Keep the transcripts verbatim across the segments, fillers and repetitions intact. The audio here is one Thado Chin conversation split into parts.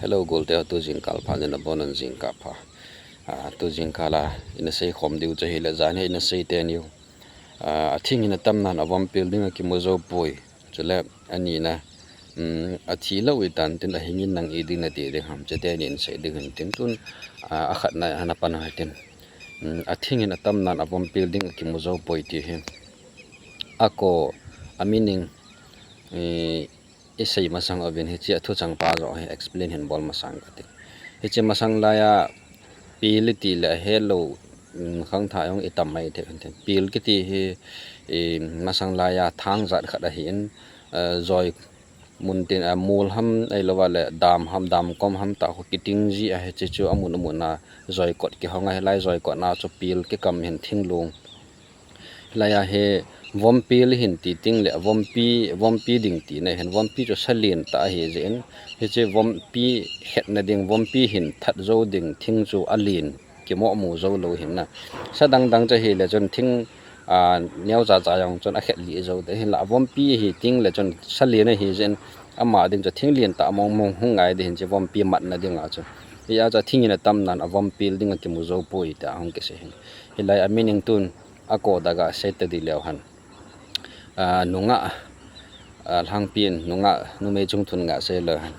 Hello, golte ho, tu jingkah pha, nabonun jingkah pha. Ah, tu jingkah a ina seikhom diu chu ahile, jan hi ina sei teni u. Ah, athing hin atam nan avom pel ding akimu jou poi. Chule, anina, um, athi lou itan tin ahingin nang iding nati ding ham, chuteni in sei ding hin tin tun, ah, akhatna a ana pan u hitin. Um, athing hin atam nan avom pel ding akimu jou poi ti hi. Ako, a meaning, eh, isei masang uvin hiche athuchang pa joh hi explain hin bol masang kati. Hiche masang laiya pel iti le ahelou, um, khangthah jong itam mai thei kati. Pel kiti hi, eh, masang laiya thang jat khat ahin, eh, joi mun tin, eh, mol ham, ahilouva le dam ham, dam kom ham tah khu kiting ji ahi, hiche chu amun amun a joi kot kihong ahi, lai joi kot na chu pel kikam hin thinglung. Hilaiya hi vom pel hin ti ting le vompi, vompi ding tina hin, vompi chu salen tah ahi jeh in, hiche vompi hetna ding, vompi hin that jou ding thing chu alen, kimoh mu jou lou hin na. Sa dang dang chu ahile chun thing, ah, neo cha cha jong chun akhet lih jou te hin la, vompi hi ting le chun salen ahi jeh in ama ding chu thing len tah mong mong hung ngai ding hin, hiche vompi matna ding a chu. Hia chu athing hin atam nan avom pel ding akimu jou poi tia hung kisei hin. Hilai a meaning tun, ako daga sei ta di leu hen. Ah, nungah, ah, lhangpi in nungah, numei chung thun ngah sei leu hen.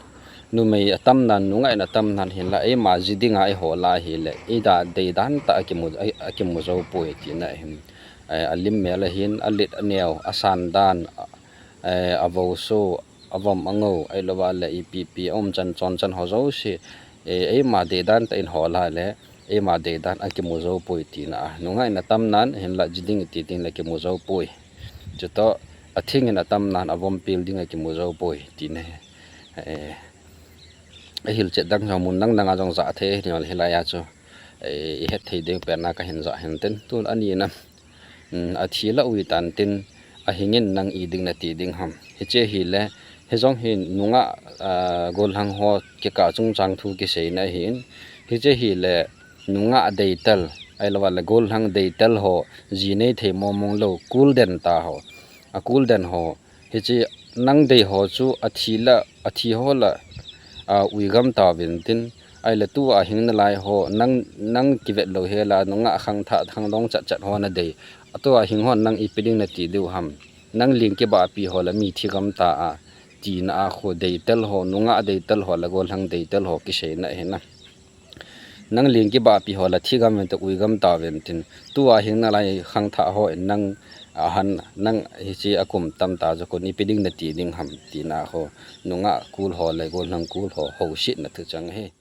Numei atam nan, nungah in atam nan hin la, eima ji dinga ihol a ahile, ida deidan tah akimu, a, akimu jou poi tina hin. Eh, alim mel ahin, alet aneo, asan dan, eh, avou so, avom angou, ahilouva le ipi pi, aum chan chon chan ho jouse, eh, eima deidan tah in hol a le, eima deidan akimu jou poi tina a. Nungah in atam nan, hin la ji ding iti ding le kimu jou poi. Chutoh, athing hin atam nan, avom pel ding akimu jou poi tina hi. Eh, ahilchet dang jong mun dang dang a jong ja thei, hilaiya chu, eh, ihet thei ding pen a kahin ja hin tin. Tun anina, um, athi lou itan tin, ahingin nang iding nati ding ham. Hiche hile, hijong hi nungah, ah, gollhang ho kikah chungchang thu kiseina ahin. Hiche hile, nungah deital, ahilouva le gollhang deital ho, ji nei thei mong mong lou, kul den tah ho. Akul den ho, hiche nang dei ho chu athi la, athi ho la, ah, ui gam tauvin tin, ahile tua hing nalai ho, nang, nang kivet lou hela, nungah khangthah, khangdong chat chat ho nadei. Atua hing hon nang ipi ding nati diu ham. Nang ling kibahpi ho la mi thi gam ta a, tina a khu deital ho, nungah deital ho la gollhang deital ho kiseina ahi na. Nang ling kibahpi ho la thi gam uvin te, ui gam tauvin tin. Tua hing nalai khangthah ho in nang ahan, nang hiche akum tam ta joh kon ipi ding nati ding ham tina ho. Nungah kul ho le gollhang kul ho, housetna thuchang ahi.